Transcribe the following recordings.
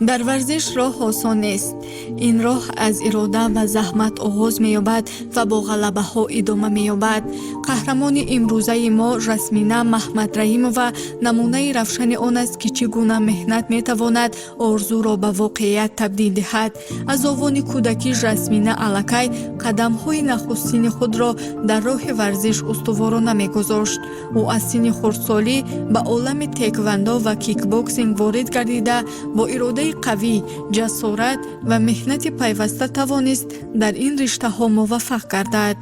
Дар варзиш роҳ осон нест. Ин роҳ аз ирода ва заҳмат оғоз меёбад ва бо ғалабаҳо идома меёбад. Қаҳрамони имрӯзаи мо, Жасмина Маҳмадраимова, намунаи равшани он аст, ки чӣ гуна меҳнат метавонад орзуро ба воқеият табдил диҳад. Аз овони кӯдакӣ Жасмина аллакай қадамҳои нахустини худро дар роҳи варзиш устуворона мегузошт. Ӯ аз синни хурдсолӣ ба олами теквандо ва кикбоксинг ворид гардида, бо иродаи қавӣ, ҷасорат ва меҳнати пайваста тавонист дар ин риштаҳо муваффақ гардад.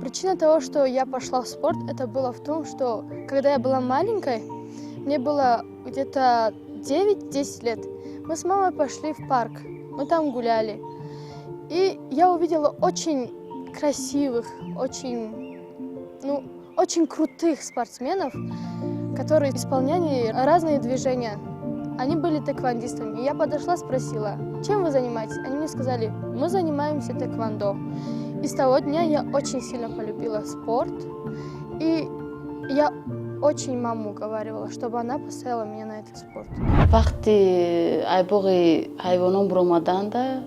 Причина того, что я пошла в спорт, это было в том, что, когда я была маленькой, мне было где-то 9-10 лет, мы с мамой пошли в парк, мы там гуляли. И я увидела очень красивых, очень, ну, очень крутых спортсменов, которые исполняли разные движения. Они были тэквондистами. И я подошла, спросила: «Чем вы занимаетесь?» Они мне сказали: «Мы занимаемся тэквондо». И с того дня я очень сильно полюбила спорт. И я очень маму уговаривала, чтобы она поставила меня на этот спорт. Вақти ай боғи ҳайвонон буромаданда,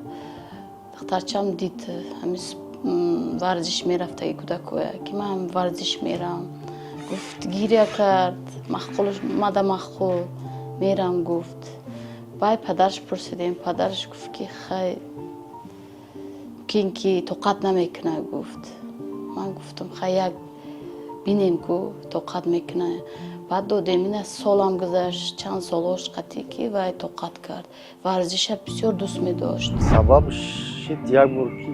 духтарчам дид ҳамин варзиш мерафтаги кӯдакоя, ки ман варзиш мерам, гуфт. Гиря кард, махқул мада, махқул мерам, гуфт. Бай падараш пурсидем, падараш гуфт, ки хай, мумкин ки тоқат намекуна, гуфт. Ман гуфтам, хай, як бинем ку тоқат мекуна. Баъд додем. Ина солам гузашт, чанд солҳош қатӣ ки вай тоқат кард, варзиша бисёр дӯст медошт. Сабаб шид, як бор ки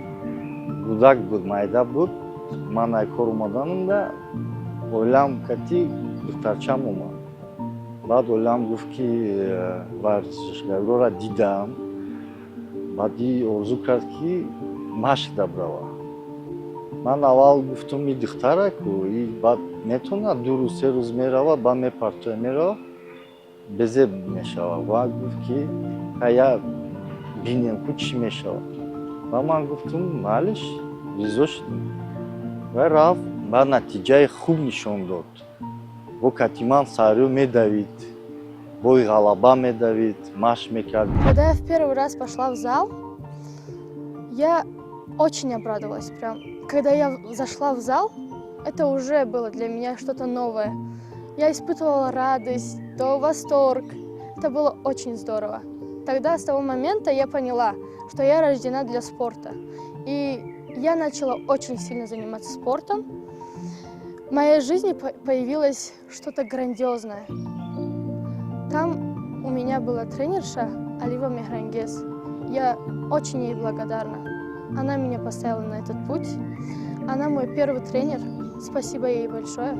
кӯдак буд, майда буд, ман ай кор омаданамда, оилам кати духтарчам омад. Баъд оилам гуфт, ки варзишгарора дидам. Баъд и орзу кард, ки машқда бирава. Ман аввал гуфтум, и духтараку и баъд метавонад 2 рӯз, 3 рӯз мерава, баъд мепартоя, мерава, безеб мешава. Ва гуфт, ки я бинем ку чӣ мешавад. Ва ман гуфтум, майлиш, ризо шудем. Ва рафт, баъд натиҷаи хуб нишон дод. Бо катиман сарё медавид, бои ғалаба медавид, машқ мекард. Когда я в первый раз пошла в зал, я очень обрадовалась. Прям. Когда я зашла в зал, это уже было для меня что-то новое. Я испытывала радость, то восторг. Это было очень здорово. Тогда, с того момента, я поняла, что я рождена для спорта. И я начала очень сильно заниматься спортом. В моей жизни появилось что-то грандиозное. Там у меня была тренерша Алива Мехрангез. Я очень ей благодарна. Она меня поставила на этот путь. Она мой первый тренер. Спасибо ей большое.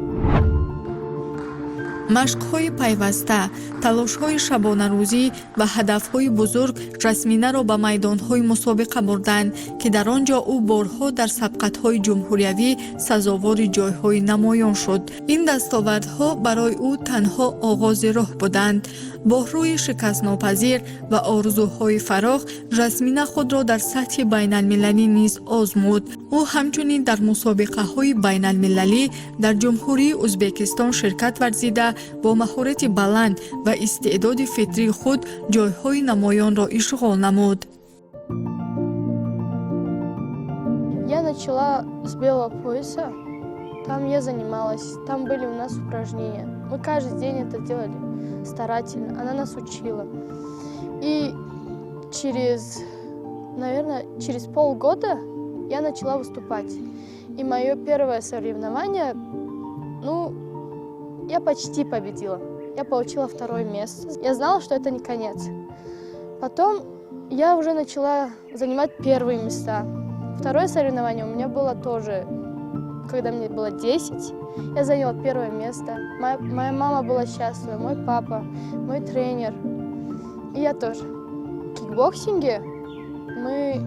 Машқҳои пайваста, талошҳои шабонарӯзӣ ва ҳадафҳои бузург Жасминаро ба майдонҳои мусобиқа бурданд, ки дар он ҷо ӯ борҳо дар сабқатҳои ҷумҳуриявӣ сазовори ҷойҳои намоён шуд. Ин дастовардҳо барои ӯ танҳо оғози роҳ буданд. Бо рӯҳи шикастнопазир ва орзуҳои фарох Жасмина худро дар сатҳи байналмилалӣ низ озмуд. Ӯ ҳамчунин дар мусобиқаҳои байналмилалӣ дар Ҷумҳурии Ӯзбекистон ширкат варзида, бо маҳорати баланд ва истеъдоди фитрии худ ҷойҳои намоёнро ишғол намуд. Я начала с белого пояса. Там я занималась, там были у нас упражнения. Мы каждый день это делали старательно. Она нас учила. И через, наверное, через полгода я начала выступать. И мое первое соревнование, ну, я почти победила. Я получила второе место. Я знала, что это не конец. Потом я уже начала занимать первые места. Второе соревнование у меня было тоже, когда мне было 10. Я заняла первое место. Моя мама была счастлива, мой папа, мой тренер. И я тоже. В кикбоксинге мы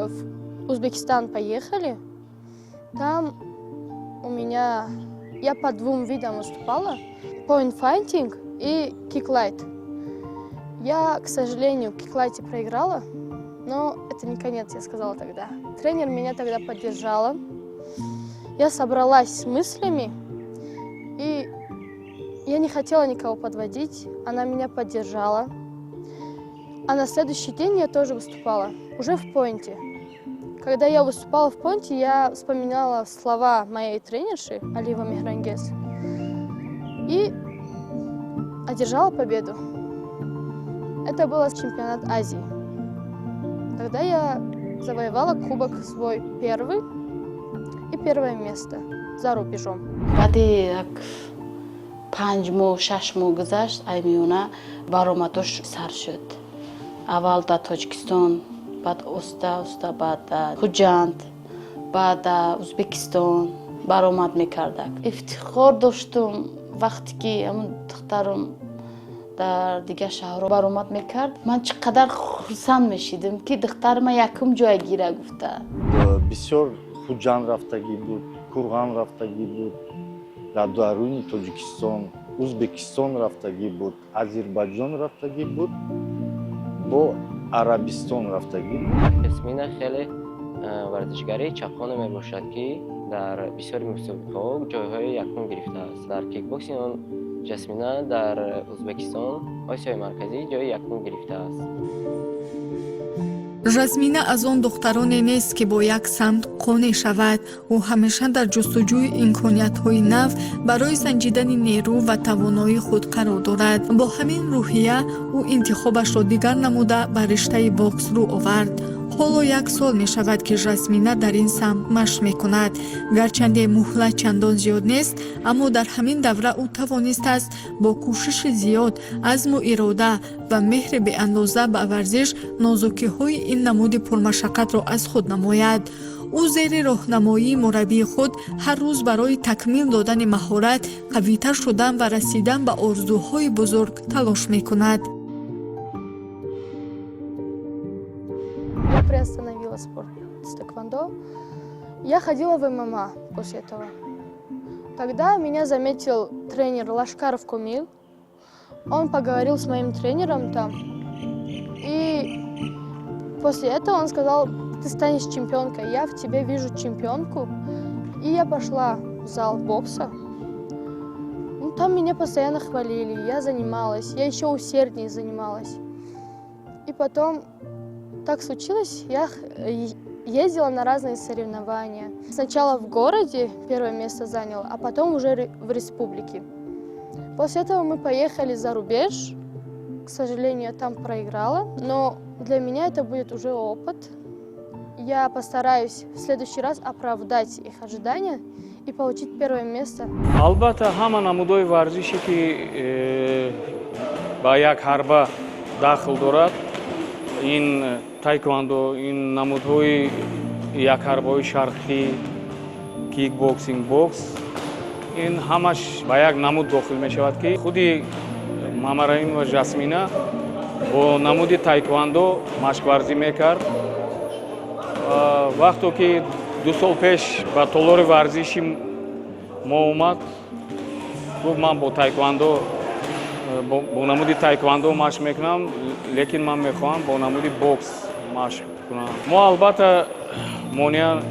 в Узбекистан поехали. Там у меня... Я по двум видам выступала. Point fighting и киклайт. Я, к сожалению, в киклайте проиграла. Но это не конец, я сказала тогда. Тренер меня тогда поддержала. Я собралась с мыслями, и я не хотела никого подводить. Она меня поддержала. А на следующий день я тоже выступала, уже в поинте. Когда я выступала в поинте, я вспоминала слова моей тренерши Алиева Мехрангез и одержала победу. Это был чемпионат Азии. Тогда я завоевала кубок свой первый и первое место за рубежом. Баъди як 5 моҳ, 6 моҳ гузашт, ай миёна баромадош сар шуд. Аввал дар Тоҷикистон, баъд оста оста баъд дар Хуҷанд, баъд дар Ӯзбекистон баромад мекардак. Ифтихор доштум, вақте ки ҳамун духтарам дар дигар шаҳрҳо баромад мекард, ман чӣ қадар хурсанд мешидам, ки духтари ман якум ҷоя гира гуфта. Бисёр Хуҷанд рафтагӣ буд, Курған рафтагӣ буд, дар даруни Тоҷикистон, Ӯзбекистон рафтагӣ буд, Озарбойҷон рафтагӣ буд, бо Арабистон рафтагӣ буд. Ясмина хеле варзишгари чаққоне мебошад, ки дар бисёри мусобиқаҳо ҷойҳои якум гирифтааст. Дар кикбоксинг он Жасмина дар Ӯзбекистон, Осиёи Марказӣ ҷои якум гирифтааст. Жасмина аз он духтароне нест, ки бо як самт қонеъ шавад. Ӯ ҳамеша дар ҷустуҷӯи имкониятҳои нав барои санҷидани нерӯ ва тавоноии худ қарор дорад. Бо ҳамин рӯҳия ӯ интихобашро дигар намуда, ба риштаи бокс рӯ овард. Ҳоло як сол мешавад, ки Жасмина дар ин самт машқ мекунад. Гарчанде муҳлат чандон зиёд нест, аммо дар ҳамин давра ӯ тавонистааст бо кӯшиши зиёд, азму ирода ва меҳри беандоза ба варзиш нозукиҳои ин намуди пурмашаққатро аз худ намояд. Ӯ зери роҳнамоии мураббии худ ҳар рӯз барои такмил додани маҳорат, қавитар шудан ва расидан ба орзуҳои бузург талош мекунад. Я приостановила спорт с тэквондо. Я ходила в ММА после этого. Тогда меня заметил тренер Лашкаров Кумил. Он поговорил с моим тренером там. И после этого он сказал: «Ты станешь чемпионкой, я в тебе вижу чемпионку». И я пошла в зал бокса. Ну, там меня постоянно хвалили, я занималась, я еще усерднее занималась. И потом так случилось, я ездила на разные соревнования. Сначала в городе первое место заняла, а потом уже в республике. После этого мы поехали за рубеж. К сожалению, я там проиграла, но для меня это будет уже опыт. Я постараюсь в следующий раз оправдать их ожидания и получить первое место. Албатта, ҳама намудҳои варзише, ки ба як ҳарба дахл дорад, ин таэквондо, ин намудҳои якҳарбаҳои шарқӣ, кикбоксинг, бокс, ин ҳамаш ба як намуд дохил мешавад, ки худи Мамараимова Жасмина бо намуди таэквондо машқварзӣ мекард. Вақто ки 2 сол пеш ба толори варзиши мо омад, гуфт: «Ман бо таэквондо, бо намуди таэквондо машқ мекунам, лекин ман мехоҳам бо намуди бокс машқ кунам». Мо албатта монеа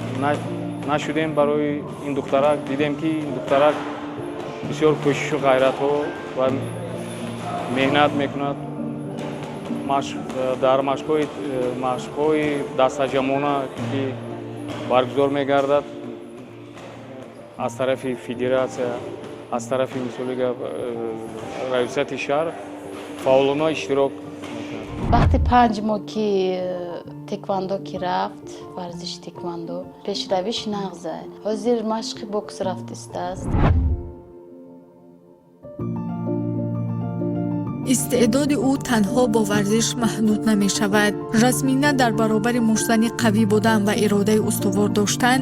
нашудем барои ин духтарак. Дидем, ки ин духтарак бисёр кӯшишу ғайратҳо ва меҳнат мекунад. Дар машқҳои дастаҷамона, ки баргузор мегардад аз тарафи федератсия, аз тарафи, мисоли гап, раёсати шаҳр, фаъолона иштирок мекунад. Вақти 5 моҳ ки тэквондо ки рафт, варзиши тэквондо пешравиш нағза. Ҳозир машқи бокс рафт истааст. Истеъдоди ӯ танҳо бо варзиш маҳдуд намешавад. Жасмина дар баробари муштзани қавӣ будан ва иродаи устувор доштан,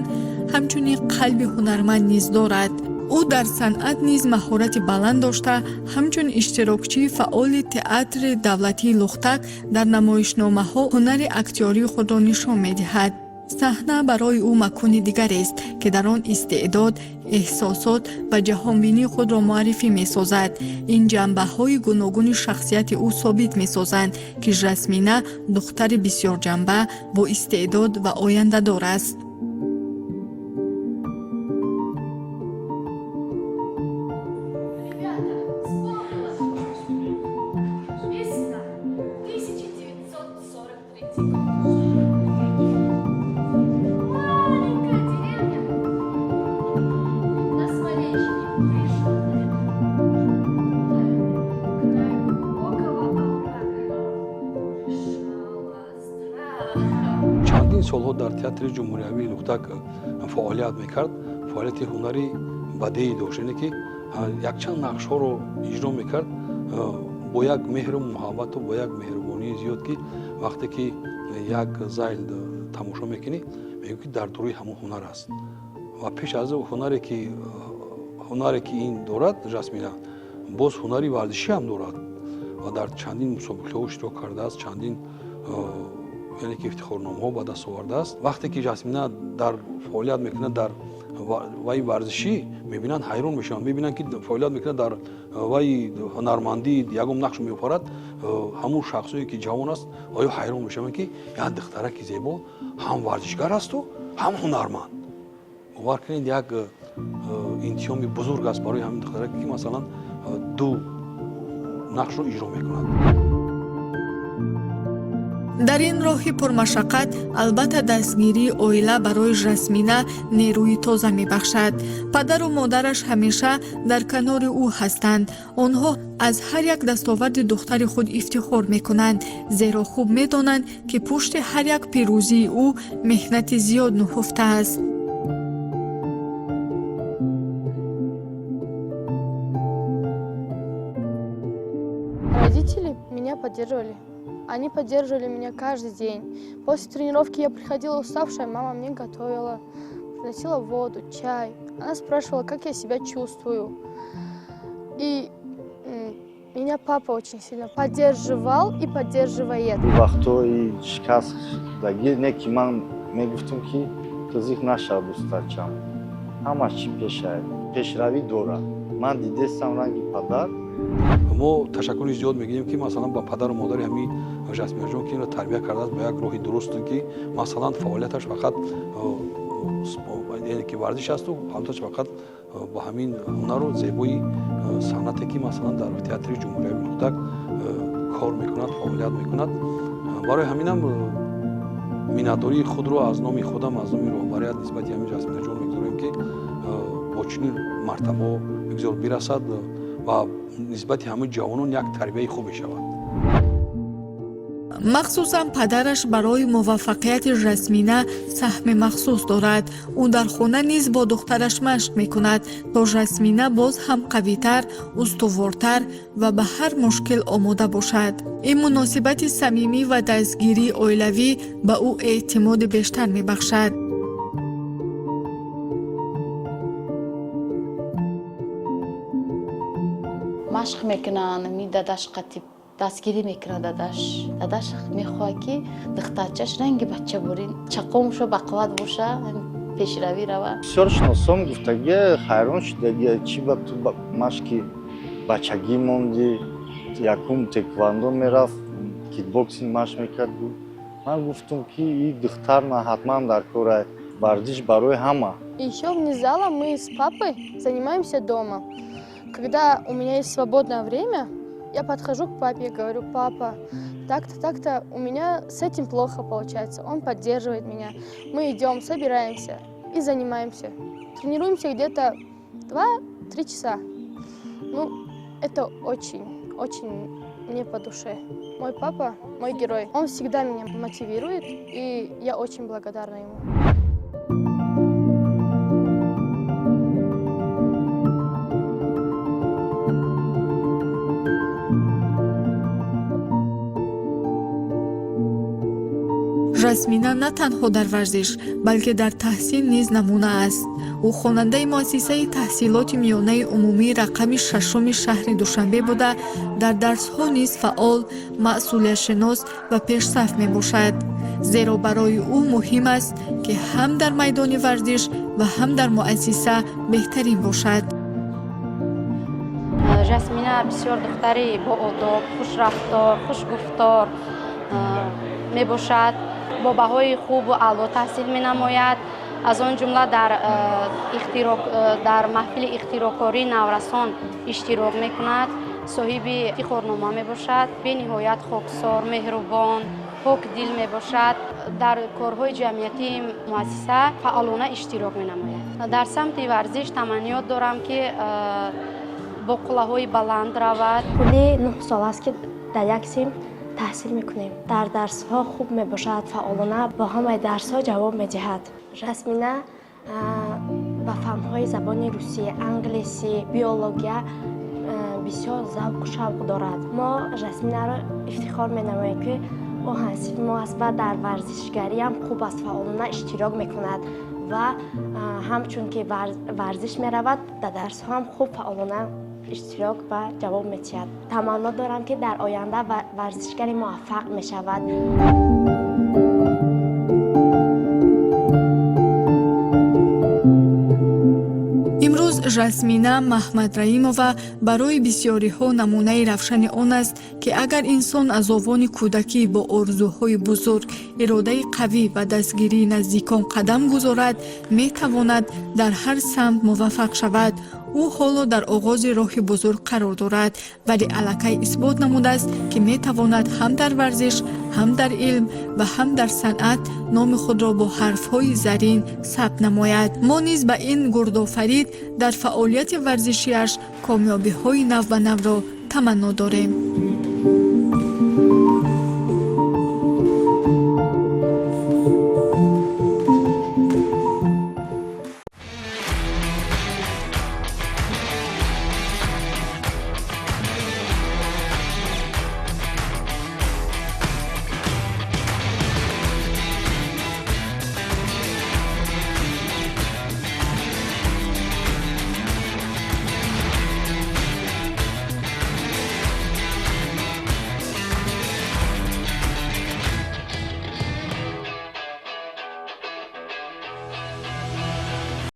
ҳамчунин қалби ҳунарманд низ дорад. Ӯ дар санъат низ маҳорати баланд дошта, ҳамчун иштирокчии фаъоли театри давлатии Лухтак дар намоишномаҳо ҳунари актёрии худро нишон медиҳад. Саҳна барои ӯ макони дигарест, ки дар он истеъдод, эҳсосот ва ҷаҳонбинии худро муаррифӣ месозад. Ин ҷанбаҳои гуногуни шахсияти ӯ собит месозанд, ки Жасмина духтари бисёрҷанба, бо истеъдод ва ояндадор аст. Ребята, вспомнила! Весна, 1943 год. Маленькая деревня на Смоленщине. Пришла край глубокого оврага. Дышала страхом. Чандин солҳо дар Театри ҷумҳуриявии Лухтак фаъолият мекард. Фаъолияти ҳунари бадеӣ дошт, яъне ки якчанд нақшҳоро иҷро мекард бо як меҳру муҳаббату бо як меҳрубонии зиёд, ки вақте ки як зайл тамошо мекунӣ, мегӯӣ, ки дар дуруи ҳамон ҳунар аст. Ва пеш аз ҳунаре ки ин дорад, Жасмина боз ҳунари варзишӣ ҳам дорад ва дар чандин мусобиқаҳо иштирок кардааст, чандин, яъне ки, ифтихорномаҳо ба даст овардааст. Вақте ки Жасмина дар фаъолият мекунад дар ваи варзишӣ, мебинанд, ҳайрон мешаванд. Мебинанд, ки фаъолият мекунад дар ваи ҳунармандӣ, ягон нақш меофарад. Ҳамун шахсое ки ҷавон аст, оё ҳайрон мешаванд, ки як духтараки зебо ҳам варзишгар асту ҳам ҳунарманд. Бовар кунед, як интиҳоми бузург аст барои ҳамин духтараке, ки масалан ду нақшро иҷро мекунад. Дар ин роҳи пурмашаққат, албатта, дастгирии оила барои Жасмина нерӯи тоза мебахшад. Падару модараш ҳамеша дар канори ӯ ҳастанд. Онҳо аз ҳар як дастоварди духтари худ ифтихор мекунанд, зеро хуб медонанд, ки пушти ҳар як пирӯзии ӯ меҳнати зиёд нуҳуфтааст. Родители меня поддерживали. Они поддерживали меня каждый день. После тренировки я приходила уставшая, мама мне готовила, приносила воду, чай. Она спрашивала, как я себя чувствую. И меня папа очень сильно поддерживал и поддерживает. Вақтҳои шикаст дагир не, ки ман мегуфтам, ки ту зиқ нашав, дӯстачам, ҳамаш чӣ пешай, пешравӣ дорад. Ман дидестам ранги падар. Мо ташаккури зиёд мегирем, ки масалан ба падару модари ҳамин Жасминаҷон, ки инро тарбия кардааст ба як роҳи дуруст, ки масалан фаъолияташ фақат, яъне ки, варзиш асту фаъолияташ фақат ба ҳамин ҳунару зебои санъате, ки масалан дар Театри ҷумҳуриявии Лухтак кор мекунад, фаъолият мекунад. Барои ҳаминам миннатдории худро аз номи худам, аз номи роҳбарият нисбати ҳамин Жасминаҷон мегузорем, ки бо чунин мартабаҳо бигзор бирасад ва нисбати ҳамаи ҷавонон як тарбияи хубе шавад. Махсусан падараш барои муваффақияти Жасмина саҳми махсус дорад. Ӯ дар хона низ бо духтараш машқ мекунад, то Жасмина боз ҳам қавитар, устувортар ва ба ҳар мушкил омода бошад. Ин муносибати самимӣ ва дастгирии оилавӣ ба ӯ эътимоди бештар мебахшад. Машқ мекунанд, ми дадаш қатиб дастгирӣ мекунад. Дадаш мехоҳад, ки духтарчаш ранги бачаборин чаққон боша, бақувват боша, пешравӣ рава. Бисёр шиносом гуфтагия, ҳайрон шудагия, чӣ ба ту машқи бачагӣ мондӣ, якум тэквандо мерафт, кикбоксинг машқ мекард. Ман гуфтам, ки и духтар ман ҳатман дар кора, варзиш барои ҳама. Еще вне зала мы с папой занимаемся дома. Когда у меня есть свободное время, я подхожу к папе и говорю: папа, так-то, так-то, у меня с этим плохо получается. Он поддерживает меня. Мы идем, собираемся и занимаемся. Тренируемся где-то 2-3 часа. Ну, это очень, очень мне по душе. Мой папа – мой герой. Он всегда меня мотивирует, и я очень благодарна ему. Жасмина на танҳо дар варзиш, балки дар таҳсил низ намуна аст. Ӯ хонандаи муассисаи таҳсилоти миёнаи умумии рақами шашуми шаҳри Душанбе буда, дар дарсҳо низ фаъол, масъулиятшинос ва пешсаф мебошад. Зеро барои ӯ муҳим аст, ки ҳам дар майдони варзиш ва ҳам дар муассиса беҳтарин бошад. Жасмина бисёр духтари боодоб, хушрафтор, хушгуфтор мебошад. Бо баҳои хубу аъло таҳсил менамояд. Аз он ҷумла дар маҳфили ихтироъкории наврасон иштирок мекунад, соҳиби ифтихорнома мебошад. Бениҳоят хоксор, меҳрубон, покдил мебошад. Дар корҳои ҷамъиятии муассиса фаъолона иштирок менамояд. Дар самти варзиш таманниёт дорам, ки бо қуллаҳои баланд равад. Тӯли 9 сол аст, ки дар як синф таҳсил мекунем. Дар дарсҳо хуб мебошад, фаъолона бо ҳамаи дарсҳо ҷавоб медиҳад. Жасмина ба фанҳои забони русӣ, англисӣ, биология бисёр завқу шавқ дорад. Мо Жасминаро ифтихор менамоем, ки ӯ ҳамсинфи мо аст ва дар варзишгариам хуб аст, фаъолона иштирок мекунад ва ҳамчун ки варзиш меравад, дар дарсҳо ҳам хуб фаъолона иштирок ва ҷавоб медиҳад. Таманно дорам, ки дар оянда варзишгари муваффақ мешавад. Имрӯз Жасмина Маҳмадраимова барои бисёриҳо намунаи равшани он аст, ки агар инсон аз овони кӯдакӣ бо орзуҳои бузург, иродаи қавӣ ва дастгирии наздикон қадам гузорад, метавонад дар ҳар самт муваффақ шавад. Ӯ ҳоло дар оғози роҳи бузург қарор дорад, вале аллакай исбот намудааст, ки метавонад ҳам дар варзиш, ҳам дар илм ва ҳам дар санъат номи худро бо ҳарфҳои зарин сабт намояд. Мо низ ба ин гурдофарид дар фаъолияти варзишиаш комёбиҳои навбанавро таманно дорем.